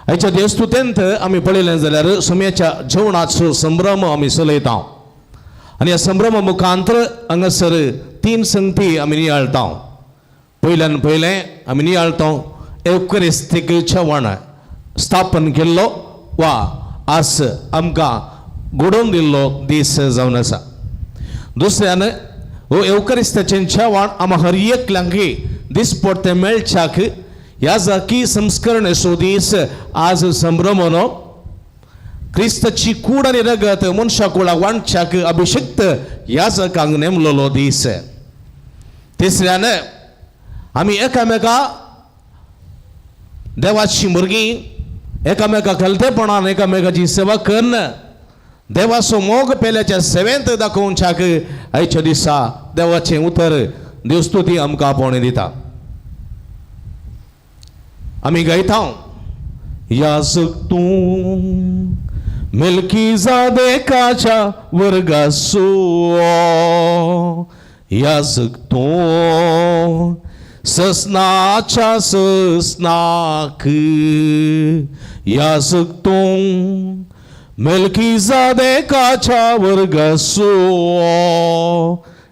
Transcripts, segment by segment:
आयच्या देवस्तुतेंत आमी पळयलें जाल्यार सोम्याच्या जेवणाचो संभ्रम आमी चलयता आनी ह्या संभ्रमा मुखांतर हांगासर तीन संगती आमी नियाळटा. पयल्यान पयलें आमी नियाळटा एवकरिस्तीक जेवण स्थापन केल्लो वा आज आमकां घडोवन दिल्लो दीस जावन आसा. दुसऱ्यान हो एवकरिस्ताचें जेवण आमकां हर एकल्यांक दिसपडतें मेळच्याक ह्या जाकी संस्करणेचो दीस आज संभ्रमनो क्रिस्ताची कूड आनी रगत मनशा कुळाक वांटच्याक अभिषिक्त ह्या जकांक नेमलेलो दीस. तिसऱ्यान आमी एकामेका देवाची भुरगीं एकामेका खलतेपणान एकामेकाची सेवा करून देवाचो मोग पेल्याच्या सेवेंत दाखोवच्याक आयच्या दिसा देवाचें उतर देवस्तुती आमकां आपोवणें दिता. आमी गायता याजक तूं मेल्कीजादेकाच्या वर्गासो, याजक तूं ससनाच्या ससनाक, याजक तूं मेल्कीजादेकाच्या वर्गासो,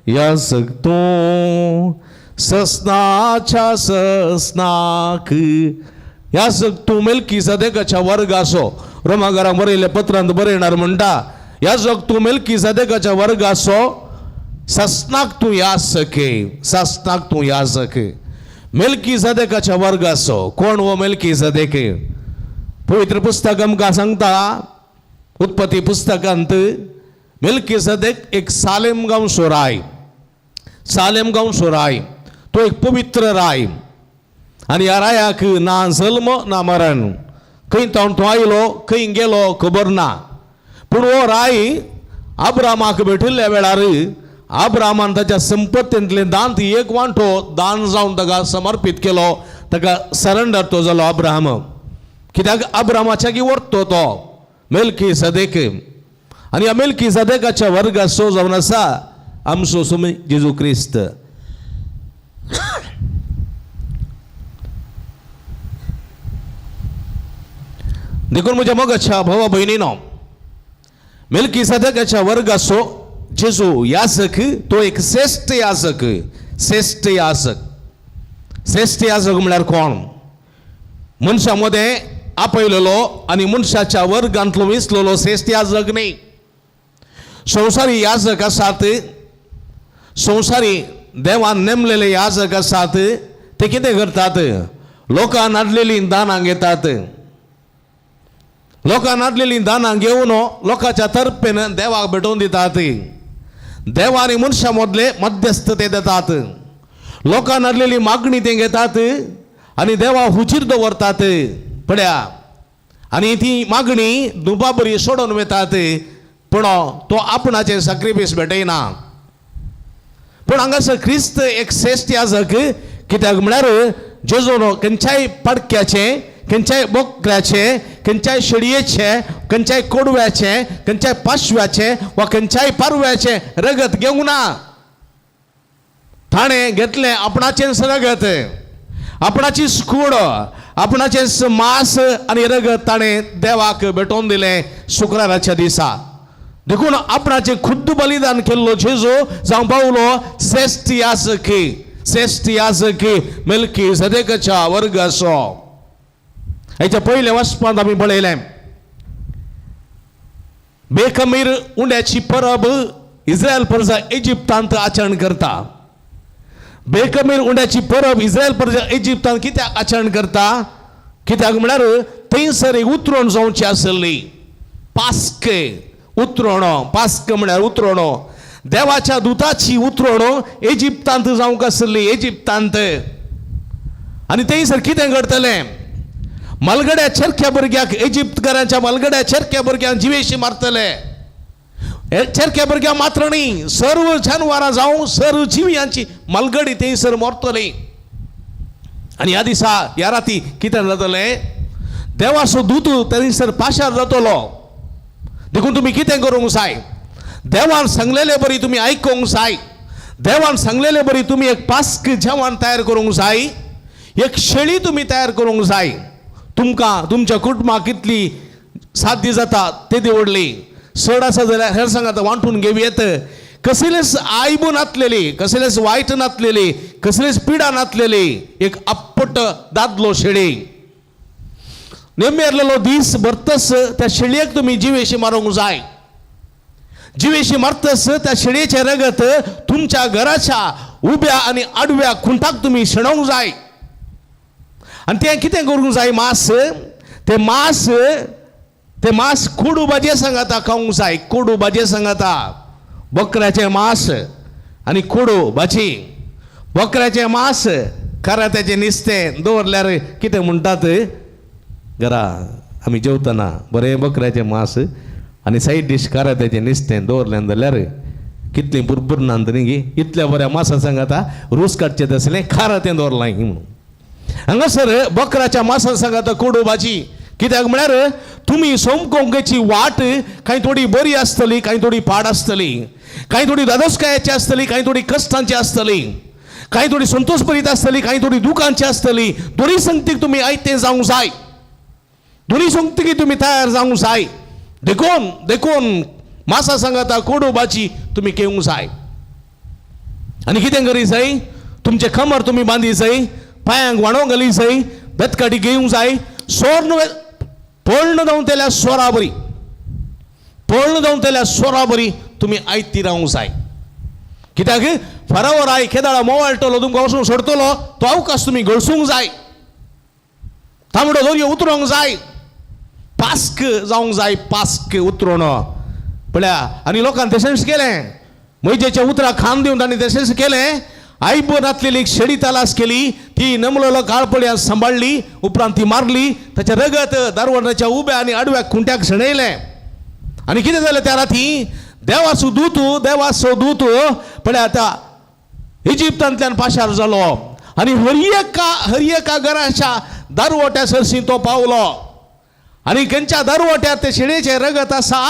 याजक तूं ससनाच्या ससनाक. याजक तूं मेल्कीजादेकाच्या वर्गासो. रोमागारां बरयल्ल्या पत्रांत बरयणार म्हणटा याजक तूं मेल्कीजादेकाच्या वर्गासो, ससनाक तूं याजक, ससनाक तूं याजक. मेल्कीजादेकाच्या वर्गासो कोण हो मेल्कीजादेक? पवित्र पुस्तक आमकां सांगता उत्पत्ती पुस्तकांत मेल्कीजादेक एक सालेम गांवचो राय, सालेम गांवचो राय, तो एक पवित्र राय आनी ह्या रायाक ना जल्म ना मरण, खंय तावन तो आयलो खंय गेलो खबर ना. पूण हो राय आब्रामाक भेटिल्ल्या वेळार आब्रामान ताच्या संपत्तींतले दांत एक वांटो दान जावन ताका समर्पीत केलो, ताका सरेंडर तो जालो अब्राहम. कित्याक अब्रामाच्या की व्हरतो तो मेल्कीसदेक आनी ह्या मेल्कीसदेकाच्या वर्गाचो जावन आसा आमचो सुमी जेजू क्रिस्त. देखून म्हज्या मोगाच्या भावा भयणीनो, मेल्कीसदेकाच्या वर्गाचो जेजू याजक तो एक श्रेश्ठ याजक, श्रेश्ठ याजक. श्रेश्ठ याजक म्हळ्यार कोण? मनशा मदें आपयलेलो आनी मनशाच्या वर्गांतलो विसलेलो श्रेश्ठ याजक न्ही. संवसारी याजक आसात, संवसारी देवान नेमलेले याजक आसात, ते कितें करतात? लोकां हाडलेलीं दानां घेतात, लोकां हाडलेलीं दानां घेवन लोकांच्या तर्फेन देवाक भेटोवन दितात. देवा आनी मनशां मदले मध्यस्थ ते दितात. लोकां हाडलेली मागणी ते घेतात आनी देवा हुजीर दवरतात पळया, आनी ती मागणी दुबा बरी सोडून वतात, पूण तो आपणाचें सॅक्रिफायस भेटयना. पूण हांगासर क्रिस्त एक श्रेश्ठ याजक, कित्याक म्हळ्यार जेजून खंयच्याय पडक्याचें, खंयच्याय बोकड्याचें, खंयच्याय शेडयेचें, खंयच्याय कोडव्याचें, खंयच्याय पाशव्याचें वा खंयच्याय पारव्याचें रगत घेवंक ना. ताणें घेतलें आपणाचेंच रगत, आपणाचीच कूड, आपणाचेंच मांस आनी रगत ताणें देवाक भेटोवन दिलें शुक्राराच्या दिसा. देखून आपणाचें खुद्द बलिदान केल्लो जेजू जावं पावलो श्रेश्ठ याजक, श्रेश्ठ याजक मेल्कीसदेकाच्या वर्गाचो. हेच्या पयल्या वचपांत आमी पळयलें बेखमीर उंड्याची परब इस्रायल प्रजा इजिप्तांत आचरण करता. बेखमीर उंड्याची परब इस्रायल प्रजा इजिप्तांत कित्याक आचरण करता? कित्याक म्हळ्यार थंयसर एक उतरण जावची आसली, पास्क उतरणो, पास्क म्हळ्यार उतरणो, देवाच्या दुताची उतरणो इजिप्तांत जावंक आसली, इजिप्तांत. आनी थंयसर कितें घडटलें? मालगड्या चेरक्या भुरग्याक, इजिप्तकारांच्या मालगड्या चेरक्या भुरग्यांक जिवेशी मारतले. चेरक्या भुरग्यांक मात्र न्ही, सर्व जानवरां जावं सर्व जिव्यांची मालगडी थंयसर मरतली. आनी ह्या दिसा ह्या राती कितें जातलें? देवाचो दूत थंयसर पाशार जातलो. देखून तुमी कितें करूंक जाय? देवान सांगलेले बरी तुमी आयकूंक जाय. देवान सांगलेले बरी तुमी एक पास्क जेवण तयार करूंक जाय, एक शेळी तुमी तयार करूंक जाय. तुमकां तुमच्या कुटुंबाक कितली साध्य जाता तेदी व्हडली. चड आसा जाल्यार हेर सांगात वांटून घेवयेत. कसलेच आयबू नातलेली, कसलेच वायट नातलेली, कसलीच पिडा नातलेली एक आपट दादलो शेळी. नेमेरलेलो दीस भरतस त्या शेळयेक तुमी जिवेशी मारूंक जाय. जिवेशी मारतस त्या शेळयेचें रगत तुमच्या घराच्या उब्या आनी आडव्या खुंटाक तुमी शेणोवंक जाय. आनी तें कितें करूंक जाय, मांस, तें मांस, तें मांस कोडू भाजये सांगाता खावंक जाय. कोडू भाजये सांगाता, बोकऱ्याचें मांस आनी कोडू भाजी. बोकऱ्याचें मांस करात्याचें नुस्तें दवरल्यार कितें म्हणटात, घरा आमी जेवतना बरें बोकऱ्याचें मांस आनी सायड डीश कारात्याचें नुस्तें दवरलें जाल्यार कितलीं बुरबुरनात न्ही गी, इतल्या बऱ्या मांसा सांगाता रूस काडचें तसलें खारातें दवरलां म्हणून. हांगासर बोकराच्या मांसा सांगाता कोडू भाजी. कित्याक म्हळ्यार तुमी सोमकोंकेची वाट कांय थोडी बरी आसतली, कांय थोडी पाड आसतली, कांय थोडी धादोसकायेची आसतली, कांय थोडी कश्टांची आसतली, कांय थोडी संतोश भरीत आसतली, कांय थोडी दुखांची आसतली. दोनी संगतीक तुमी आयतें जावंक जाय, दोनी संगतीक तुमी तयार जावंक जाय. देखून देखून मासा सांगाता कोडू भाजी तुमी घेवंक जाय. आनी कितें करी जाय, तुमचें कमर तुमी बांदी जाय, पांयांक वाणो घाली जाय, बेतकाटी घेवंक जाय. सोर्ण पळण धांवतल्या स्वरा बरी, पळण धांवतल्या स्वरा बरी तुमी आयती रावंक जाय. कित्याक फरावर I केदाळा मोवाळटलो, तुमकां वचून सोडटलो, तो अवकाश तुमी गळसूंक जाय. तांबडो दर्यो उतरोंक जाय, पास्क जावंक जाय, पास्क उतरोण पळया. आनी लोकान तशेंच केलें, मैजेच्या उतराक खांद दिवन तांणी तशेंच केलें. आयबो नातलेली एक शेडी तलास केली, ती नमलोलो काळ पळया सांबाळ्ळी, उपरांत ती मारली, ताचें रगत दारवणाच्या उब्या आनी आडव्या खुंट्याक शेणयलें. आनी कितें जालें त्या राती, देवाचो दूत, देवाचो दूत पळया त्या इजिप्तांतल्यान पाशार जालो आनी हर एका घराच्या दारवट्या सरशी तो पावलो. आनी खंयच्या दारवट्यार ते शेळयेचें रगत आसा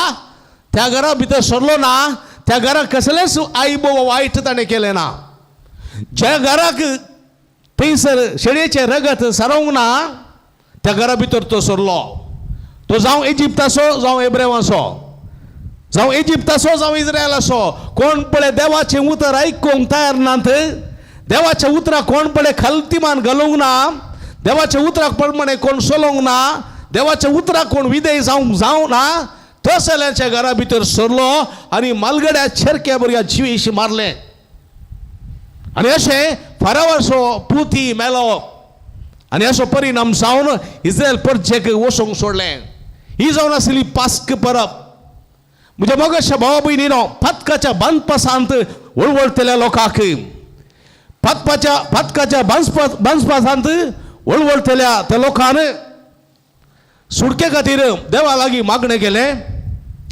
त्या घरा भितर सरलो ना, त्या घराक कसलेंच आयबो वा वायट ताणें केलें ना. ज्या घराक थंयसर शेळयेचें रगत सारोवंक ना त्या घरा भितर तो सरलो. तो जावं इजिप्ताचो, जावं एब्रेवाचो, जावं इजिप्ताचो, जावं इस्रायलाचो, कोण पळय देवाचें उतर आयकूंक तयार नात, देवाच्या उतराक कोण पळय खालतीमान घालूंक ना, देवाच्या उतराक प्रमाणे कोण चलोवंक ना, देवाच्या उतराक कोण विधेय जावंक जावं ना, तसल्यांच्या घरा भितर सरलो आनी मालगड्या चेरक्या भुरग्या जिवीशी मारलें. आनी अशें फारावाचो पुती मेलो आनी असो परिणाम जावन इस्रायल परजेक वचूंक सोडलें. ही जावन आसली पास्क परब. म्हज्या मोगाच्या भावा भयणीनो, पातकाच्या बांदपासांत वळवळटल्या लोकांक, पातकाच्या बांदपासांत वळवळटल्या त्या लोकान सुटके खातीर देवा लागीं मागणें केलें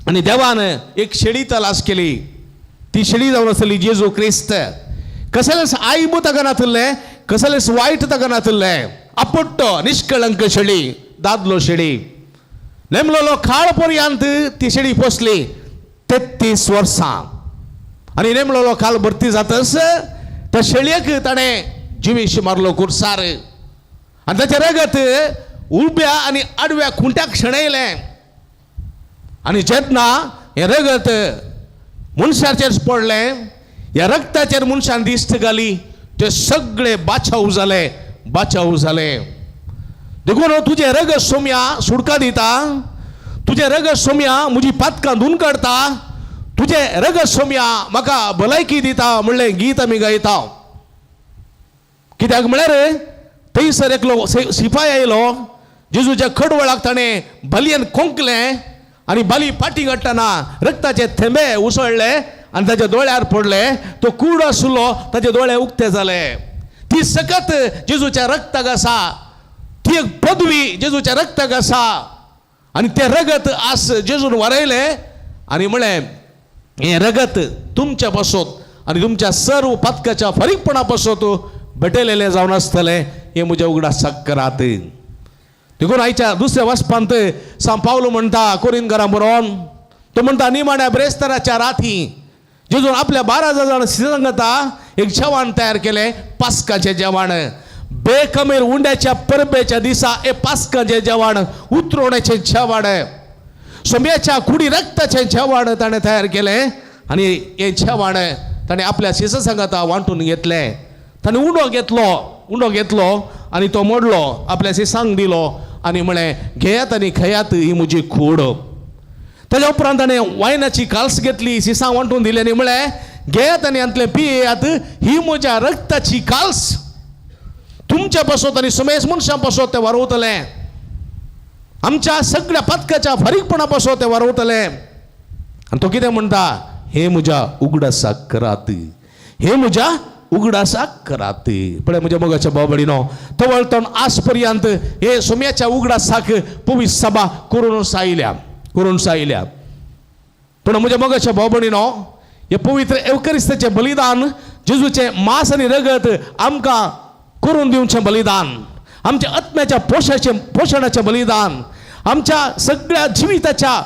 आनी देवान एक शेळी तलास केली. ती शेळी जावन आसली जेजू क्रिस्त. कसलेंच आयबू ताका नातिल्लें, कसलेंच वायट ताका नातिल्लें, आपट्टो निष्कळंक शेळी, दादलो शेळी. नेमलोलो काळ पर्यंत ती शेळी पोसली 33 वर्सां. आनी नेमलोलो काळ भरती जातच त्या शेळयेक ताणें जिवीश मारलो कुर्सार आनी ताचें रगत उब्या आनी आडव्या खुंट्याक शेणयलें. आनी जेन्ना हें रगत मनशाचेर पडलें, ह्या रगताचेर मनशान दिश्ट घाली, ते सगळे बाचाव जाले, बाचाव जाले. देखून तुजें रगत सोम्या सुडका दिता, तुजें रगत सोम्या म्हजी पातकां धुवन काडटा, तुजें रगत सोम्या म्हाका भलायकी दिता म्हणलें गीत आमी गायता. कित्याक म्हळ्यार थंयसर एकलो सिपाय आयलो, जेजूच्या खडवळाक ताणें बालयेन खोंकलें आनी बाली पाटी काडटना रक्ताचे थेंबे उसळ्ळे आनी ताच्या दोळ्यार पडले. तो कूड आशिल्लो, ताचे दोळे उक्ते जाले. ती सकत जेजूच्या रक्ताक आसा, ती एक पदवी जेजूच्या रक्ताक आसा. आनी तें रगत आस जेजून वारयलें आनी म्हळें, हें रगत तुमच्या पासत आनी तुमच्या सर्व पातकाच्या फारीकपणा पासत भेटयलेलें जावन आसतलें, हें म्हज्या उगडासाक करात. देखून आयच्या दुसऱ्या वाचपांत सांव पावलो म्हणटा कोरिनकारां बरोवन, तो म्हणटा निमाण्या ब्रेस्ताराच्या राती जेजून आपल्या 12 जाण सांगता एक जेवण तयार केलें, पास्काचें जेवण. बेखमीर उंड्याच्या परबेच्या दिसा हे पास्काचें जेवण, उतरवण्याचें जेवण, सोंब्याच्या कुडी रक्ताचें जेवण ताणें तयार केलें आनी हें जेवण ताणें आपल्या शिसा सांगाता वांटून घेतलें. ताणें उंडो घेतलो, उंडो घेतलो आनी तो मोडलो, आपल्या शिसांक दिलो आनी म्हळें, घेयात आनी खेयात, ही म्हजी कूड. ताच्या उपरांत ताणें वायनाची काल्स घेतली, शिसां वांटून दिली आनी म्हळें, घेयात आनी हांतलें पियेयात, ही म्हज्या रक्ताची काल्स, तुमच्या पासत आनी समेस मनशां पासत तें वारवतलें, आमच्या सगळ्या पातकाच्या फारीकपणा पासत तें वारवतलें. आनी तो कितें म्हणटा, हे म्हज्या उगडासाक करात, हे म्हज्या उगडासाक करात. पळय म्हज्या मोगाच्या भाव भयणीनो, तवळतण आज पर्यंत हे सोम्याच्या उगडासाक पवित्र सभा करून आयल्या, करून आयल्या. पूण म्हज्या मोगाच्या भाव भयणीनो, हे पवित्र एवकरिस्ताचें बलिदान, जेजूचें मांस आनी रगत आमकां करून दिवचें बलिदान, आमच्या आत्म्याच्या पोशाचें पोशणाचें बलिदान, आमच्या सगळ्या जिविताच्या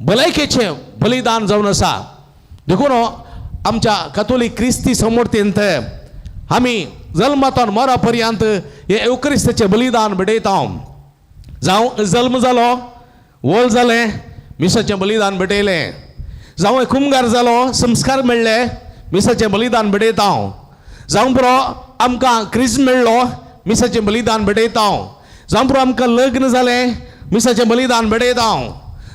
भलायकेचें बलिदान जावन आसा. देखून आमच्या कातोलीक क्रिस्ती समर्थींत आमी जल्मातून मरा पर्यंत हे एवक्रिस्ताचें बलिदान भेटयता. जावं जल्म जालो, वोल जालें, मिसाचें बलिदान भेटयलें. जावं कुमगार जालो, संस्कार मेळ्ळे, मिसाचें बलिदान भेटयता. जावं पुरो आमकां क्रिज मेळ्ळो, मिसाचें बलिदान भेटयता. जावं पुरो आमकां लग्न जालें, मिसाचें बलिदान भेटयता.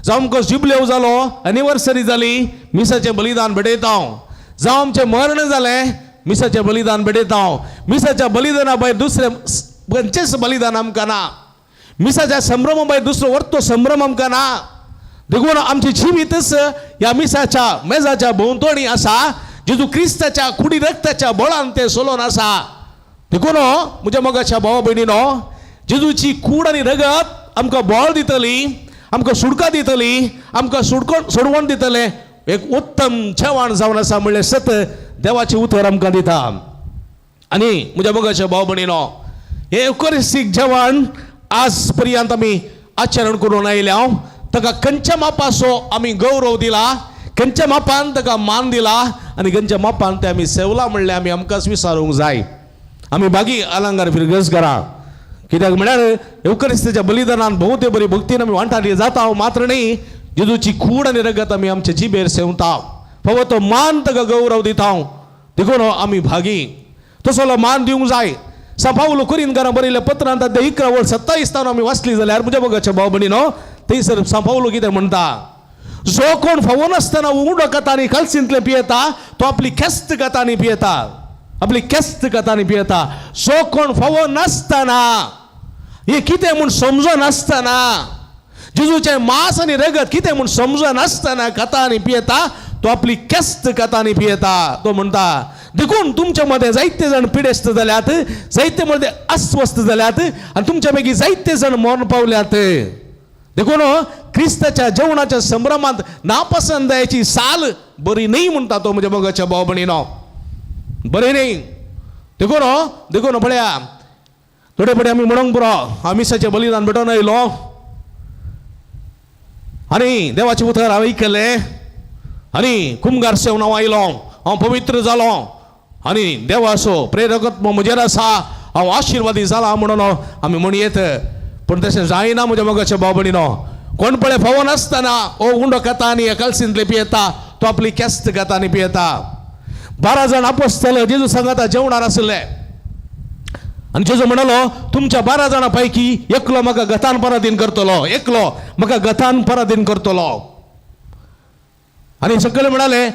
जावं आमकां जुबलेव जालो, एनिवर्सरी जाली, मिसाचें बलिदान भेटयता. जावं आमचें मर्ण जालें, मिसाचें बलिदान भेटयता. मिसाच्या बलिदाना भायर दुसरें खंयचेंच बलिदान आमकां ना. मिसाच्या संभ्रमा भायर दुसरो वर्तो संभ्रम आमकां ना. देखून आमचें जिवीतच ह्या मिसाच्या मेजाच्या भोंवतणी आसा, जेजू क्रिस्ताच्या कुडी रक्ताच्या बळान तें सोलोन आसा. देखून म्हज्या मोगाच्या भावा भयणीनो, जेजूची कूड आनी रगत आमकां बळ दितली, आमकां सुडका दितली, आमकां सुडको सोडवण दितलें एक उत्तम जेवण जावन आसा म्हणलें सत देवाचें उतर आमकां दिता. आनी म्हज्या मोगाच्या भाव भयणीनो, हें युकरिस्टीक जेवण आज पर्यंत आमी आचरण करून आयल्या. ताका खंयच्या मापाचो आमी गौरव दिला, खंयच्या मापान ताका मान दिला आनी खंयच्या मापान तें आमी सेवला म्हणलें आमी आमकांच विचारूंक जाय. आमी बागी आलांगार फिरगस करा, कित्याक म्हळ्यार येवकरिस्ताच्या बलिदानान भोवते बरी भक्तीन आमी वांटारी जाता मात्र न्ही, जेजूची कूड आनी रगत आमी आमच्या जिबेर सेवता, फावो तो मान ताका गौरव दिता. देखून आमी भागी तसलो मान दिवंक जाय. सां पावलो कुरिनकारां बरयल्ल्या पत्रांत अध्याय 11 वळ 27 तावन आमी वाचली जाल्यार म्हज्या मोगाच्या भाव भयणीनो, थंयसर सां पावलो कितें म्हणटा, जो कोण फावो नासतना उंडो खाता आनी कालसींतलें पियेता तो आपली खेस्त खाता आनी पियेता, आपली खेस्त खाता आनी पियेता. जो कोण फावो नासतना, हें कितें म्हूण समजनासतना, जेजूचें मांस आनी रगत कितें म्हूण समजनासतना खाता आनी पियेता तो आपली केस्त खाता आनी पियेता. तो म्हणटा, देखून तुमच्या मदें जायते जाण पिडेस्त जाल्यात, जायते मदें अस्वस्थ जाल्यात आनी तुमच्या पैकी जायते जाण मरण पावल्यात. देखून क्रिस्ताच्या जेवणाच्या संभ्रमांत नापसंदायेची साल बरी न्ही म्हणटा तो म्हज्या मोगाच्या भाव भयणीनो, बरी न्ही. देखून देखून पळया, थोडे फुडें आमी म्हणूंक पुरो, हांव मिसाचें बलिदान भेटोवन आयलो आनी देवाचें उतर हांवें आयकलें आनी कुमगार सेवन हांव आयलो, हांव पवित्र जालो आनी देवाचो प्रेरकत्व म्हजेर आसा, हांव आशिर्वादी जाला म्हणून आमी म्हणयेत. पूण तशें जायना म्हज्या मोगाच्या भाव भयणीनो. कोण पळय फावो नासतना हो उंडो खाता आनी कलसींतले पियेता तो आपली केस्त खाता आनी पियेता. 12 जाण आपोस्तल जेजू सांगाता जेवणार आसले आनी जेजू म्हणालो, तुमच्या 12 जाणां पैकी एकलो म्हाका गतान पराधीन करतलो, एकलो म्हाका गतान पराधीन करतलो. आनी सगळे म्हणाले,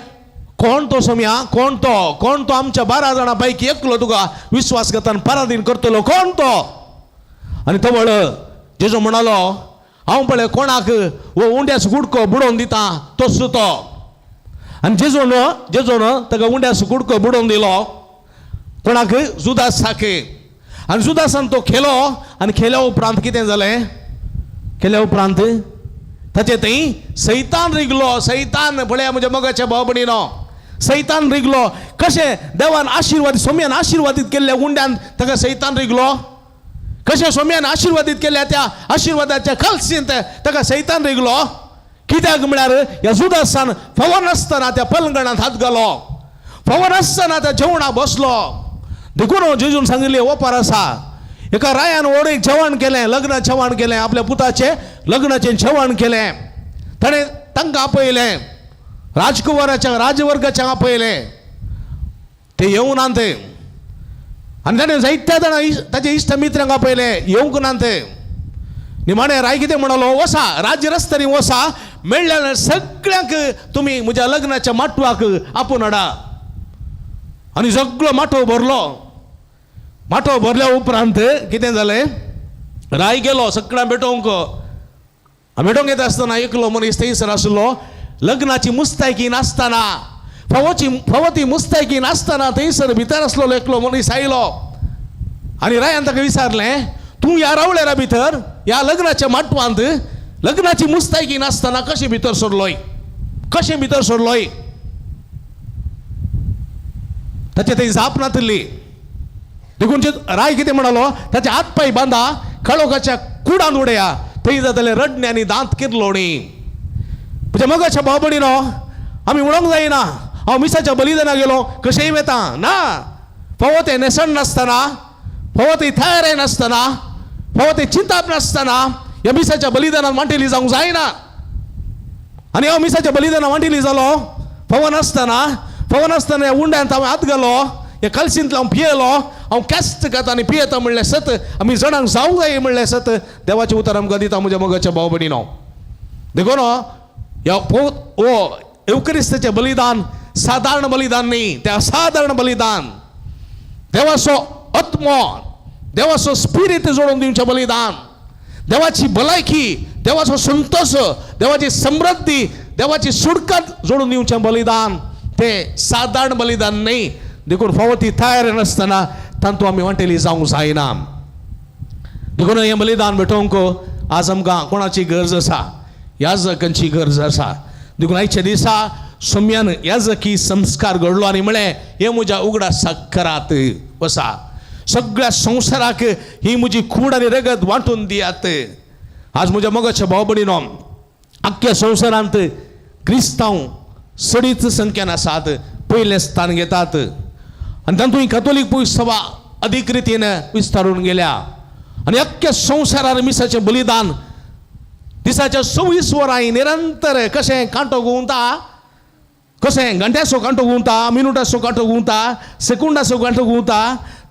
कोण तो सोम्या, कोण तो, कोण तो आमच्या 12 जाणां पैकी एकलो तुका विश्वासघातान पराधीन करतलो, कोण तो? आनी तवळ जेजू म्हणालो, हांव पळय कोणाक हो उंड्याचो कुडको बुडोवन दिता तोच तो. आनी जेजून जेजून ताका उंड्याचो कुडको बुडोवन दिलो कोणाक, जुदासाक. आनी जुदासान तो खेलो आनी खेल्या उपरांत कितें जालें, खेल्या उपरांत ताचे थंय सैतान रिगलो. सैतान पळया म्हज्या मोगाच्या भाव भयणीनो, सैतान रिगलो. कशें देवान आशिर्वाद, सोम्यान आशिर्वादीत केल्ल्या उंड्यान ताका सैतान रिगलो, कशें सोम्यान आशिर्वादीत केल्ल्या त्या आशिर्वादाच्या कलसींत ताका सैतान रिगलो. कित्याक म्हळ्यार ह्या जुदासान फावो नासतना त्या पलंगणांत हात घालो, फावो नासतना त्या जेवणाक बसलो. देखून जेजून सांगिल्लें ओपार आसा, एका रायान व्हड एक जेवण केलें, लग्न जेवण केलें, आपल्या पुताचें लग्नाचें जेवण केलें. ताणें तांकां आपयलें, राजकुंवराच्या राजवर्गाच्या आपयलें. ते येवंक ना ते. आनी ताणें जायत्या जाणां ताच्या इश्ट मित्रांक आपयलें, येवंक ना ते. निमाणें राय कितें म्हणलो, वसा राज्य रस्त्यांनी वसा, मेळ्ळ्या सगळ्यांक तुमी म्हज्या लग्नाच्या माटवाक आपोवन हाडा. आनी सगळो माटोव भरलो. माटोव भरल्या उपरांत कितें जालें, राय गेलो सगळ्यां भेटोवंक. भेटोवंक येता आसतना एकलो मनीस थंयसर आसलो, लग्नाची मुस्तायकी नासतना, फावो ती मुस्तायकी नासतना थंयसर भितर आसलेलो एकलो मनीस आयलो. आनी रायान ताका विचारलें, तूं ह्या रावळेरा भितर ह्या लग्नाच्या माटवांत लग्नाची मुस्तायकी नासतना कशें भितर सरलोय, कशें भितर सरलोय? ताचे थंय जाप नातिल्ली. देखून राय कितें म्हणालो, ताचे हात पांय बांदा, काळोखाच्या कुडांत उडया, थंय जातले रडणे आनी दांत किरलोणी. म्हज्या मोगाच्या भाव भयणीनो, आमी म्हणूंक जायना हांव मिसाच्या बलिदाना गेलो कशेंय वेता ना. फावो तें न्हेसण नासतना, फावो ती तयारी नासतना, फावो तें चिंताप नासतना ह्या मिसाच्या बलिदानान वांटेली जावंक जायना. आनी हांव मिसाच्या बलिदानान वांटेली जालो फावो नासतना, फावो नासतना ह्या उंड्यांत हांवें हात घालो, ह्या कलसींतलो हांव पियेलो, हांव कॅस्त खाता आनी पियेता म्हणलें सत आमी जाणांक जावंक जाय म्हणलें सत देवाचें उतर आमकां दिता म्हज्या मोगाच्या भाव भयणीनो. देखून ह्या हो येवक्रिस्ताचें बलिदान सादारण बलिदान न्ही, तें असादारण बलिदान. देवाचो आत्मो, देवाचो स्पिरीत जोडून दिवचें बलिदान, देवाची भलायकी, देवाचो संतोश, देवाची समृद्धी, देवाची सुटकात जोडून दिवचें बलिदान, तें सादारण बलिदान न्ही. देखून फावो ती तयारी नासतना तातूंत आमी वांटेली जावंक जायना. देखून हें बलिदान भेटोवंक आज आमकां कोणाची गरज आसा, याजकांची गरज आसा. देखून आयच्या दिसा सोम्यान याजकी संस्कार घडलो आनी म्हळें, हें म्हज्या उगडासाक करात, वसा सगळ्या संवसाराक ही म्हजी कूड आनी रगत वांटून दियात. आज म्हज्या मोगाच्या भाव भयणीनो, आख्ख्या संवसारांत क्रिस्तांव चडीच संख्येन आसात, पयलें स्थान घेतात. आनी तातूंत कथोलीक सभा अदीक रितीन विस्तारून गेल्या. आनी अख्ख्या संवसारार मिसाचें बलिदान दिसाच्या 24 वरां निरंतर कशें कांटो घुंवता, कशें घंट्याचो कांटो घुंवता, मिनुटाचो कांटो घुंवता, सेकुंडाचो कांटो घुंवता,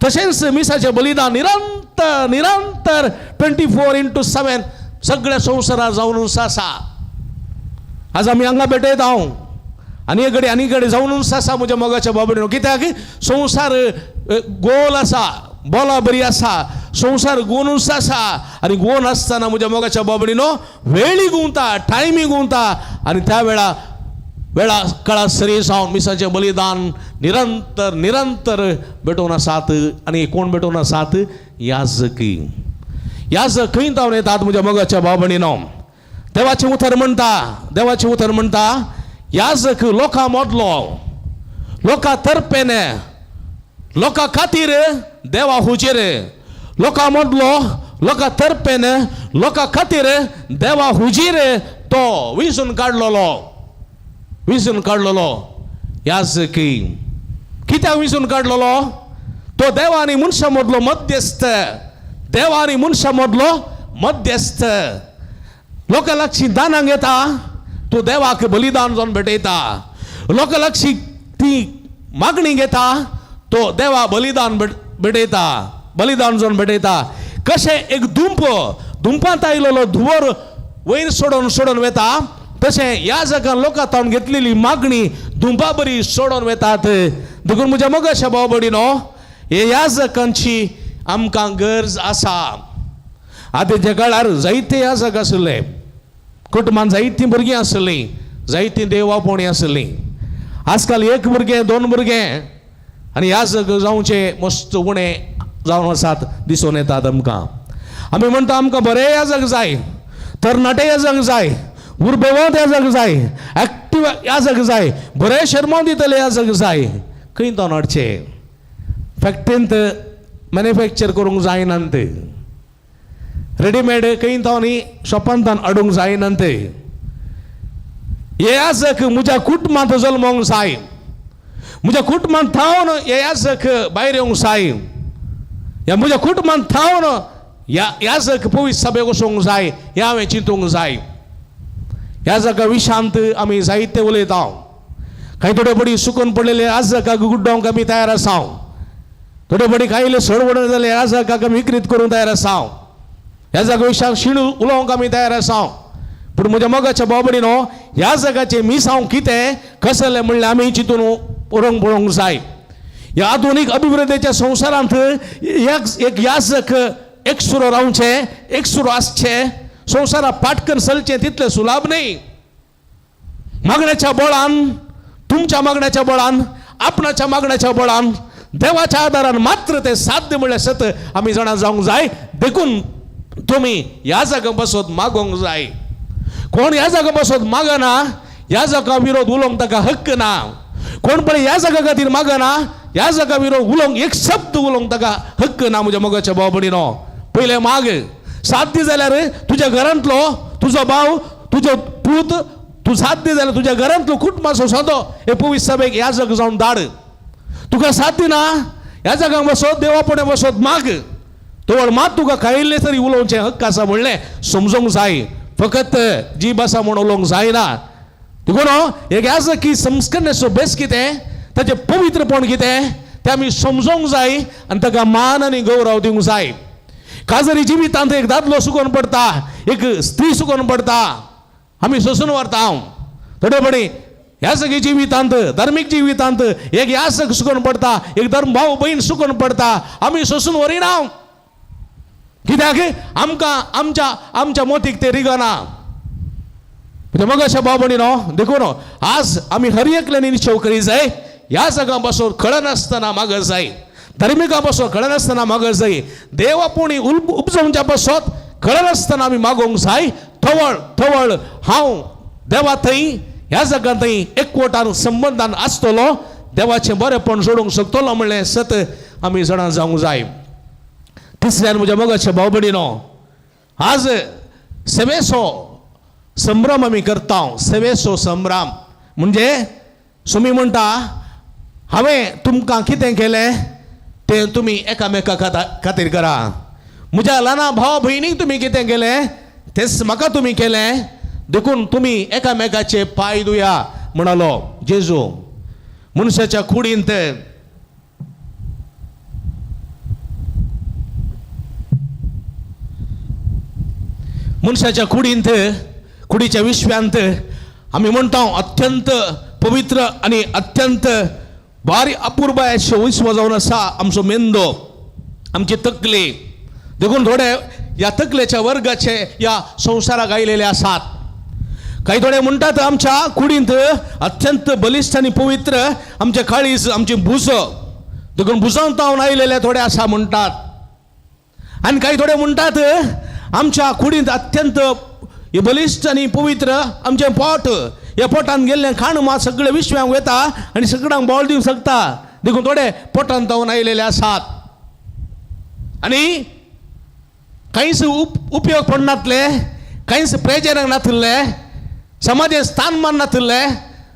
तशेंच मिसाचें बलिदान निरंतर निरंतर 24x7 सगळ्या संवसारार जावन आसा. आज आमी हांगा भेटयता हांव आनी कडेन आनी कडेन जावन आसा म्हज्या मोगाच्या बाबडीनो. कित्याक संवसार गोल आसा, बोला बरी आसा, संवसार गोनूच आसा. आनी गोन आसतना म्हज्या मोगाच्या बाबडीनो वेळी घुंवता, टायमी घुंवता. आनी त्या वेळा वेळा काळा सरी जावन मिसाचें बलिदान निरंतर निरंतर भेटोवन आसात. आनी कोण भेटोवन आसात? याजकी. याजक खंय जावन येतात म्हज्या मोगाच्या भाव भयणीनो? देवाचें उतर म्हणटा, देवाचें उतर म्हणटा, याजक लोकां मदलो, लोकां तर्पेन, लोकां खातीर देवा हुजेर, लोकां मदलो, लोकां तर्पेन, लोकां खातीर देवा हुजीर तो विजून काडलेलो, विजून काडलेलो याजकी. कित्याक विजून काडलेलो? तो देवा आनी मनशां मदलो मध्यस्थ, देवा आनी मनशां मदलो मध्यस्थ. लोकां लागची दानां घेता, तूं देवाक बलिदान जावन भेटयता. लोकां लागची ती मागणी घेता, तो देवा बलिदान भेटयता, बलिदान जावन भेटयता. कशें एक दुंप दुंपांत आयलेलो धुंवर वयर सोडून सोडून वेता, तशें ह्या जगान लोकां तावन घेतलेली मागणी दुंपा बरी सोडून वेतात. देखून म्हज्या मोगाच्या भाव भयणीनो, हे याजकांची आमकां गरज आसा. आतांच्या काळार जायते याजक आशिल्ले, कुटुंबान जायतीं भुरगीं आसलीं, जायतीं देवापोणी आसलीं. आजकाल एक भुरगें, दोन भुरगें आनी याजक जावचे मस्त उणें जावन आसात, दिसून येतात आमकां. आमी म्हणटा आमकां बरें याजक जाय, तरणाटे याजक जाय, उर्बेवंत याजक जाय, एक्टीव याजक जाय, बरें शेरमांव दितले याजक जाय. खंय तो हाडचे? फॅक्टरींत मॅन्युफॅक्चर करूंक जायना ते, रेडीमेड खंय तो न्ही शॉपांतान हाडूंक जायना ते. हे याजक म्हज्या कुटुंबांत जल्मोंक जाय, म्हज्या कुटुंबांत थावन हे याजक भायर येवंक जाय. ह्या म्हज्या कुटुंबान थावन ह्या याजक पवित्र सभेक वचूंक जाय हें हांवें चिंतूंक जाय. ह्या जागा विशांत आमी जायते उलयता. कांय थोडे पडी सुकून पडलेले याजकाक गुड्डोवंक आमी तयार आसा. थोडे पडी कांय सडवड जाले याजकाक आमी विक्रीत करूंक तयार आसा. ह्या जागा विशांत शिण उलोवंक आमी तयार आसा. पूण म्हज्या मोगाच्या बाबडी न्हू ह्या जगाचें मिसांव कितें कसलें म्हणल्यार आमी चिंतून पळोवंक पळोवंक जाय. ह्या आधुनीक अभिवृद्धीच्या संवसारांत एक याजक एकसुरो रावचें, एकसुरो आसचें, संवसारा पाटकन चलचें तितलें सुलाभ न्ही. मागण्याच्या बळान, तुमच्या मागण्याच्या बळान, आपणाच्या मागण्याच्या बळान, देवाच्या आदारान मात्र तें साध्य म्हणल्यार सत आमी जाणा जावंक जाय. देखून तुमी ह्या जागा बसत मागोवंक जाय. कोण ह्या जागा बसत मागना ह्या जागा विरोध उलोवंक ताका हक्क ना. कोण पळय ह्या जागा खातीर मागना ह्या जागा विरोध उलोवंक एक शब्द उलोवंक ताका हक्क ना. म्हज्या मोगाच्या भाव भयणीनो, पयलें माग. साध्य जाल्यार तुज्या घरांतलो तुजो भाव, तुजो पूत, तूं साध्य जाल्यार तुज्या घरांतलो कुटुंबाचो सदो हे पवित्र सभेक ह्या जाग जावन धाड. तुका साध्य ना ह्या जागांक बसत देवा फुडें बसत माग. तवळ मात तुका कायिल्लें तरी उलोवचें हक्क आसा म्हणलें समजूंक जाय. फकत जीब आसा म्हूण उलोवंक जायना. देखून एक याजकी संस्करणेचो बेस कितें, ताचें पवित्रपण कितें तें आमी समजूंक जाय आनी ताका मान आनी गौरव दिवंक जाय. काजरी जिवितांत एक दादलो सुकोवन पडटा, एक स्त्री सुकोवन पडटा, आमी सोसून व्हरता. हांव थोडे पडी ह्या सगळी जिवितांत, धार्मीक जिवितांत एक याजक सुकोवन पडटा, एक धर्म भाव भयण सुकोवन पडटा, आमी सोसून व्हरिना. कित्याक आमकां आमच्या आमच्या मोतीक ते रिगना. मग अशा भाव भयणीनो, देखून आज आमी हर एकल्यानी निश्चव करी जाय. ह्या जागा बसून कळनासतना मागत जाय, धार्मिका बसून कळनासतना मागत जाय, देवा पुणी उपजोवच्या पासत कळनासतना आमी मागोवंक जाय. थवळ थवळ हांव देवा थंय ह्या जगांत थंय एकवटान संबंदान आसतलो, देवाचें बरेंपण जोडूंक शकतलो म्हणलें सत आमी जाणा जावंक जाय. तिसऱ्यान म्हज्या मोगाच्या भाव भयणीनो, आज सेवेचो संभ्रम आमी करता. सेवेचो संभ्रम म्हणजे सुमी म्हणटा हांवें तुमकां कितें केलें तें तुमी एकामेका खातीर करा. म्हज्या ल्हाना भाव भयणीक तुमी कितें केलें तेंच म्हाका तुमी केलें, देखून तुमी एकामेकाचे पांय धुया म्हणालो जेजू. मनशाच्या कुडींत मनशाच्या कुडींत, कुडीच्या विश्वांत आमी म्हणटा अत्यंत पवित्र आनी अत्यंत भारी अपुरबायेचो विश्व जावन आसा आमचो मेंदो, आमची तकली. देखून थोडे ह्या तकलेच्या वर्गाचे ह्या संवसाराक आयलेले आसात. कांय थोडे म्हणटात आमच्या कुडींत अत्यंत बलिश्ट आनी पवित्र आमचे काळीज, आमची भुज, देखून भुजांत तावन आयलेले थोडे आसा म्हणटात. आनी कांय थोडे म्हणटात आमच्या कुडींत अत्यंत बलिश्ट आनी पवित्र आमचें पोट, ह्या पोटान गेल्लें खाण मात सगळें विश्वांक वता आनी सगळ्यांक बळ दिवंक शकता, देखून थोडे पोटान तावन आयलेले आसात. आनी कांयच उपयोग पडनातले, कांयच प्रेजनाक नातिल्ले, समाजेंत स्थानमान नातिल्ले,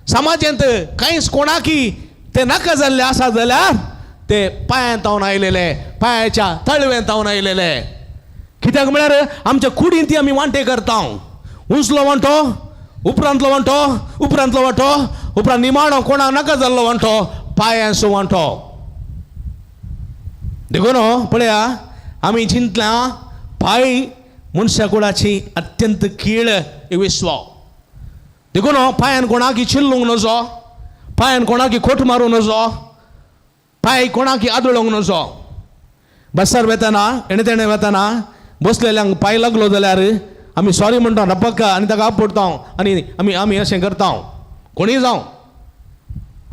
समाजेंत कांयच कोणाकी ते नाका जाल्ले आसा जाल्यार ते पांयांत तावन आयलेले, पांयाच्या तळव्यांत तावन आयलेले. कित्याक म्हळ्यार आमच्या कुडींत ती आमी वांटे करता. उंचलो वांटो, उपरांतलो वांटो, उपरांतलो वांटो, उपरांत निमाणो कोणाक नाका जाल्लो वांटो, पांयांचो वांटो. देखून पळया आमी चिंतल्या पांय मनशा कुडाची अत्यंत कीळ विश्व. देखून पांयान कोणाकी चिल्लूंक नजो, पांयान कोणाकी खोट मारूं नजो, पांय कोणाकी आदळोंक नजो. बसार वेताना हेणे तेणे वेताना बसलेल्यांक पांय लागलो जाल्यार आमी सॉरी म्हणटा रपक्का आनी ताका आपडटा आनी आमी आमी अशें करता. कोणीय जावं,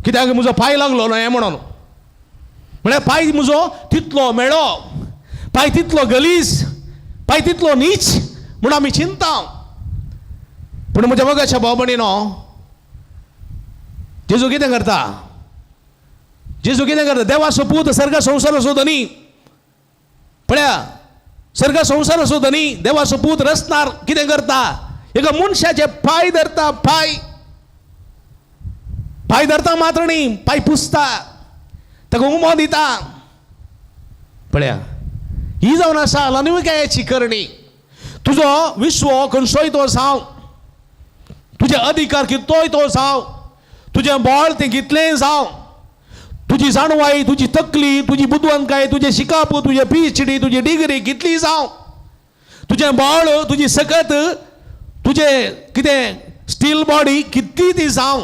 कित्याक म्हजो पांय लागलो न्हय म्हणून, म्हळ्यार पांय म्हजो तितलो मेळो, पांय तितलो गलीज, पांय तितलो नीच म्हूण आमी चिंता. पूण म्हज्या मोगाच्या भाव भयणीनो, जेजू कितें करता? जेजू कितें करता? देवाचो पूत, सर्गा संवसाराचो धनी. पळया, सर्गा संवसाराचो धनी देवाचो पूत रसनार कितें करता? एका मनशाचे पांय धरता. पांय पांय धरता मात्र न्ही, पांय पुसता, ताका उमो दिता. पळया, ही जावन आसा लानविकायेची करणी. तुजो विश्व खंयचोय तो जावं, तुजे अधिकार कितलोय तो जावं, तुजें बळ तें कितलेंय जावं, तुजी जाणवाय, तुजी तकली, तुजी बुदवंतकाय, तुजें शिकप, तुजें PhD, तुजी डिग्री कितली जावं, तुजें बळ, तुजी सकत, तुजें कितें स्टील बॉडी कितली ती जावं,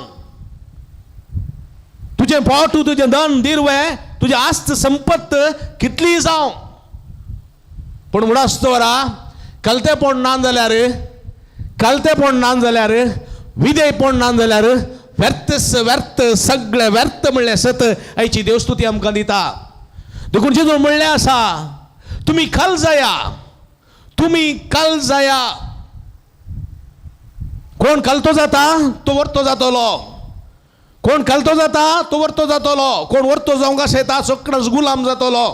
तुजें पोट, तुजें धन दिरवें, तुजें आस्त संपत्त कितली जावं, पूण म्हूण कलतेपण ना जाल्यार, कलतेपण ना जाल्यार, विधेयपण ना जाल्यार व्यर्थ व्यर्थ सगळें व्यर्थ म्हणलें सत आयची देवस्तुती आमकां दिता. देखून जेजून म्हणलें आसा, तुमी काल जाया, तुमी काल जाया. कोण कलतो जाता तो वर्तो जातलो, कोण कलतो जाता तो वर्तो जातलो, कोण वर्तो जावंक आसता सगळोच गुलाम जातलो.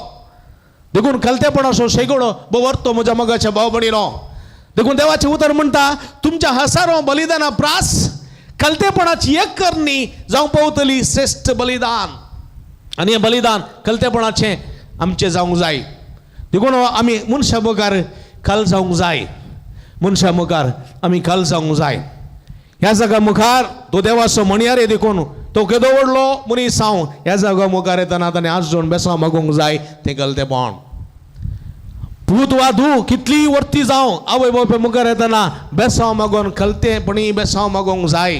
देखून कलतेपणाचो शेगडो वर्तो म्हज्या मोगाच्या भाव भयणीनो. देखून देवाचें उतर म्हणटा, तुमच्या हजारो बलिदाना प्रास कलतेपणाची एक करणी जावं पावतली श्रेश्ठ बलिदान. आनी हें बलिदान कलतेपणाचें आमचें जावंक जाय. देखून आमी मनशा मुखार काल जावंक जाय, मनशा मुखार आमी काल जावंक जाय. ह्या जागा मुखार तो देवाचो म्हणयारे, देखून तो केदो व्हडलो मनीस हांव ह्या जागा मुखार येतना ताणें आज जोड बेसांव मागूंक जाय तें कलतेपण. पूत वा धूव कितलीय वर्ती जावं आवय बापाय मुखार येतना बेसांव मागून कलतेपणी बेसांव मागूंक जाय.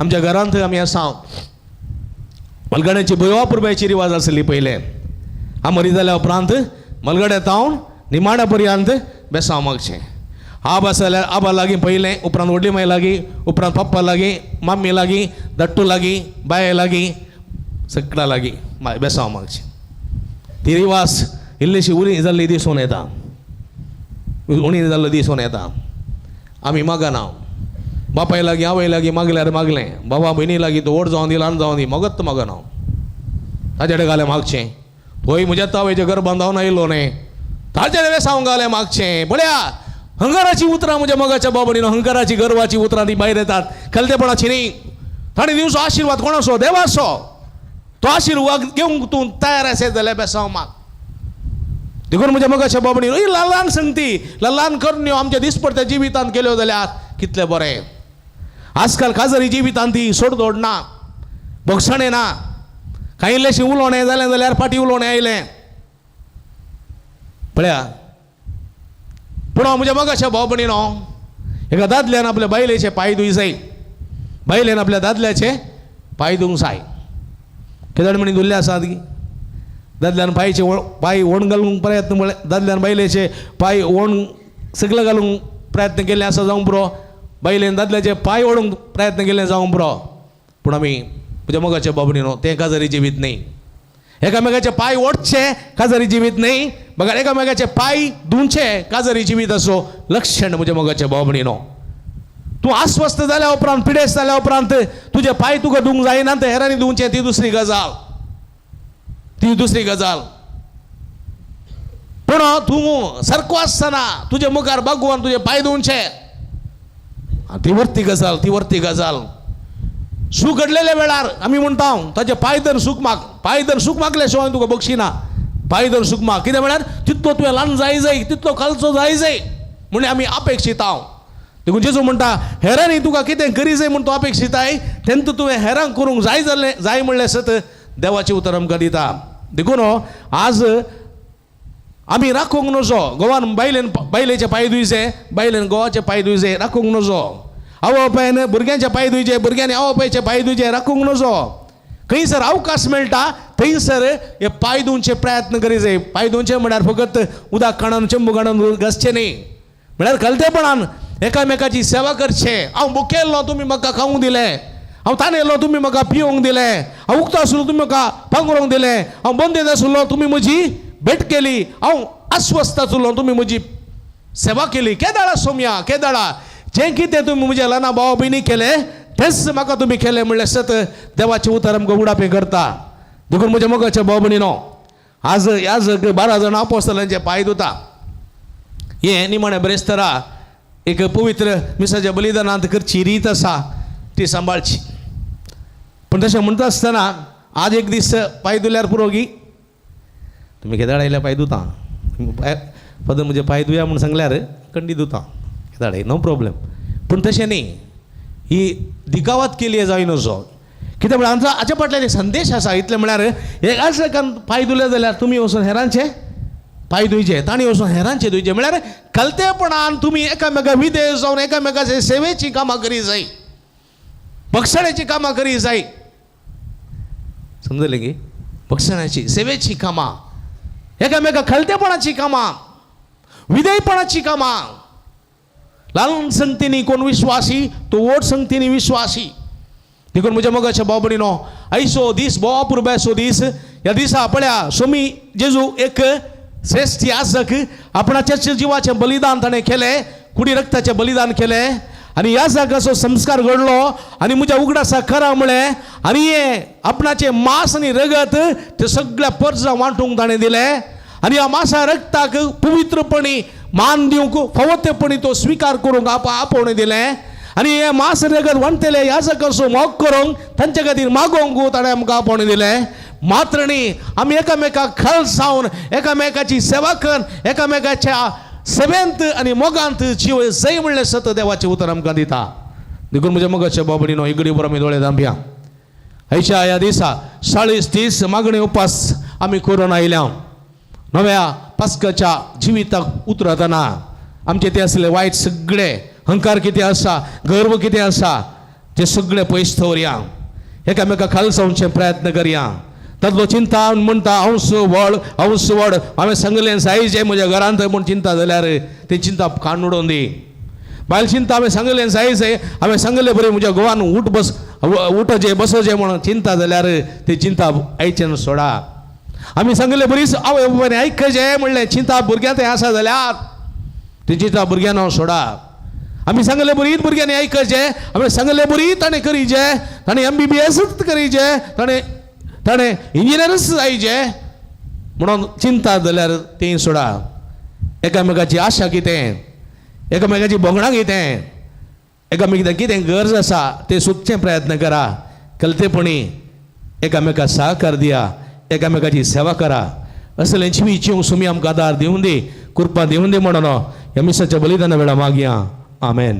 आमच्या घरांत आमी आसा, मलगड्याची भोयवा पुरबायची रिवाज आसली पयलें. आमरी जाल्या उपरांत मलगड्या तावन निमाण्या पर्यंत बेसांव मागचें. आबा जाल्यार आबा लागीं पयलें, उपरांत व्हडली माय लागीं, उपरांत पप्पा लागीं, माम्मी लागीं, दट्टू लागीं, बाये लागीं, सगळ्या लागीं बेसांव मागचें. ती रिवाज इल्लीशी उणी जाल्ली दिसून येता, उणी जाल्लो दिसून येता. आमी मागना, बापाय लागीं आवय लागीं मागल्यार मागलें, बाबा भयणी लागीं तो व्हड जावन दी ल्हान जावन दी मगत मागना. ताजे कडेन घालें मागचें, तोय म्हज्या आवयच्या गर्भान जावन आयलो न्ही, ताजे कडेन बेसांव घालें मागचें. पळया हंकाराची उतरां म्हज्या मोगाच्या बाबडीन, हंकाराची गर्वाची उतरां ती भायर येतात, कलतेपणाची न्ही. ताणें दिवचो आशिर्वाद कोणाचो? देवाचो. तो आशिर्वाद घेवंक तूं तयार आसत जाल्यार बेसांव माग. देखून म्हज्या मोगाच्या बाबडीन ही ल्हान ल्हान संगती, ल्हान ल्हान करण्यो आमच्या दिसपडत्या जिवितांत केल्यो जाल्यार कितलें बरें. आजकाल काजरी जिवितांत ती सोडदोड ना, भोगसणें ना, कांय इल्लेशें उलोवणें जालें जाल्यार फाटीं उलोवणें आयलें. पळया, पूण हांव म्हज्या मोगाच्या भाव भयणीनो, एका दादल्यान आपल्या बायलेचे पांय धुय जाय, बायलेन आपल्या दादल्याचे पांय धुवंक जाय. केदळ म्हणी धुल्ले आसात की दादल्यान पांयचे पांय ओण घालूंक प्रयत्न म्हळ्यार दादल्यान बायलेचे पांय ओण सगळे घालूंक प्रयत्न केल्ले आसा जावंक पुरो, बायलेन दादल्याचे पांय ओडूंक प्रयत्न केल्ले जावंक पुरो. पूण आमी म्हज्या मोगाच्या बाबडीनो तें काजारी जिवीत न्ही. एकामेकाचे पांय ओडचे काजारी जिवीत न्ही, बगर एकामेकाचे पांय धुवचे काजारी जिवीत असो लक्षण म्हज्या मोगाच्या बाबडीनो. तूं अस्वस्थ जाल्या उपरांत, पिडेस्त जाल्या उपरांत तुजे पांय तुका धुवंक जायना ते हेरांनी धुवचे, ती दुसरी गजाल, ती दुसरी गजाल. पूण तूं सारको आसतना तुजे मुखार भगवान तुजे पांय धुवचे, ती वरती गजाल, ती वरती गजाल. सूख घडलेल्या वेळार आमी म्हणटा ताजे पांय धर सूख माग, पांय धर सूख मागल्या शिवाय तुका बक्षिना. पांय धर सूख माग कितें म्हळ्यार तितलो तुवें ल्हान जाय जाय, तितलो खालचो जाय जाय म्हण आमी अपेक्षीत हांव. देखून जेजू म्हणटा हेरांनी तुका कितें करी जाय म्हूण तूं अपेक्षिताय, तेन्ना तुवें हेरांक करूंक जाय जालें जाय म्हणलें सत देवाचें उतर आमकां दिता. देखून आज आमी राखूंक नजो, घोवान बायलेन बायलेचे पांय धुयचे, बायलेन घोवाचे पांय धुयचे, राखूंक नजो. आवय बापायन भुरग्यांचे पांय धुयचे, भुरग्यांनी आवय बापायचे पांय धुयचे, राखूंक नजो. खंयसर अवकाश मेळटा थंयसर हे पांय धुवचे प्रयत्न करी जाय. पांय धुवचे म्हळ्यार फकत उदक काडून चेंबू काडून घासचें न्ही, म्हळ्यार कलतेपणान एकामेकाची सेवा करचें. हांव भुकेल्लो तुमी म्हाका खावंक दिलें, हांव तानेल्लो तुमी म्हाका पिवंक दिलें, हांव उक्तो आसलो तुमी म्हाका पांगरूंक दिलें, हांव बंदेत आसलो तुमी म्हजी भेट केली, हांव अस्वस्थ आसलो तुमी म्हजी सेवा केली. केदाळा सोम्या केदाळा जें कितें तुमी म्हज्या ल्हाना भाव भयणी केलें तेंच म्हाका तुमी केलें म्हणलें सत देवाचें उतर आमकां उडापें करता. देखून म्हज्या मोगाच्या भाव भयणीनो, आज ह्या जग 12 जाणां आपोस्तलांचे पांय धुता. हें निमाणें ब्रेस्तरा एक पवित्र मिसाच्या बलिदानांत करची रीत आसा ती सांबाळची. पूण तशें म्हणटा आसतना आज एक दीस पांय धुल्यार पुरो गी, तुमी केदाळ आयल्यार पांय धुता. फादर म्हजे पांय धुया म्हूण सांगल्यार कंडी धुता धाडे, नो प्रॉब्लेम. पूण तशें न्ही, ही दिकावात केली जाय नजो. कित्याक म्हळ्यार आमचो हाच्या फाटल्यान एक संदेश आसा. इतलें म्हळ्यार एकाच एकान पांय धुले जाल्यार तुमी वचून हेरांचे पांय धुयचे, तांणी वचून हेरांचे धुयचे. म्हळ्यार कलतेपणान तुमी एकामेका विधेय जावन एकामेकाचे सेवेचीं कामां करी जाय, बक्षण्याचीं कामां करी जाय. समजलें की? बक्षण्याची सेवेचीं कामां, एकामेका खलतेपणाचीं कामां, विधेयपणाचीं कामां. ल्हान संगतींनी कोण विश्वासी तो व्हड संगतींनी विश्वासी. देखून म्हज्या मोगाच्या भाव भयणीनो, आयचो दीस भोव अपुरबायेचो दीस. ह्या दिसा पळया स्वामी जेजू एक श्रेश्ठ याजक आपणाच्याच जिवाचें बलिदान ताणें केलें, कुडी रक्ताचें बलिदान केलें आनी ह्या जागाचो संस्कार घडलो आनी म्हज्या उगडासा करा म्हळें आनी हें आपणाचें मांस आनी रगत ते सगळ्या परजा वांटूंक ताणें दिलें आनी ह्या मांसा रक्ताक पवित्रपणी मान दिवंक फावोतेपणी तो स्विकार करूंक आपोवणें दिलें आनी हें मांस रगत वांटतले याजकाचो मोग करूंक तांचे खातीर मागोवंक ताणें आमकां आपोवणें दिलें. मात्र न्ही, आमी एकामेकाक खल जावन एकामेकाची सेवा कर एकामेकाच्या सेवेंत आनी मोगांत जीव जय म्हणलें सत देवाचें उतर आमकां दिता. देखून म्हज्या मोगाच्या बाबडीनो, इगडी बरो आमी दोळे धांपया. आयच्या ह्या दिसा 40 दीस मागणी उपास आमी करून आयल्या. नव्या पास्काच्या जिविताक उतरतना आमचे ते आसले वायट सगळे अहंकार कितें आसा, गर्व कितें आसा ते सगळे पयस दवरया. एकामेका खाल जावचे प्रयत्न करया. तातलो चिंता म्हणटा हांव व्हड, हांव व्हड, हांवें सांगलें जाय म्हज्या घरांत म्हूण चिंता जाल्यार ती चिंता काडून उडोवन दी. बायल चिंता हांवें सांगलें जाय जाय, हांवें सांगलें बरें म्हज्या घोवान उठ बस उठचें बसचें म्हणून चिंता जाल्यार ती चिंता आयच्यान सोडा. आमी सांगलें बरीच आवय बापायन आयकचें म्हणलें चिंता भुरग्यां तें आसा जाल्यार ती चिंता भुरग्यां सोडा. आमी सांगलें बरीच भुरग्यांनी आयकचें, आमी सांगलें बरी ताणें करीचें, ताणें MBBS करीचें, ताणें ताणें इंजिनियरच जायचें म्हणून चिंता जाल्यार ती सोडा. एकामेकाची आशा कितें, एकामेकाची भोगणां कितें, एकामेकां कितें गरज आसा तें सोदचें प्रयत्न करा. कलतेपणी एकामेका सहकार दिया, एकामेकाची सेवा करा. असलें जिवीत जिवंक सुमी आमकां आदार दिवं दी, कृपा दिवं दी म्हणून ह्या मिसाच्या बलिदाना वेळा मागया. आमेन.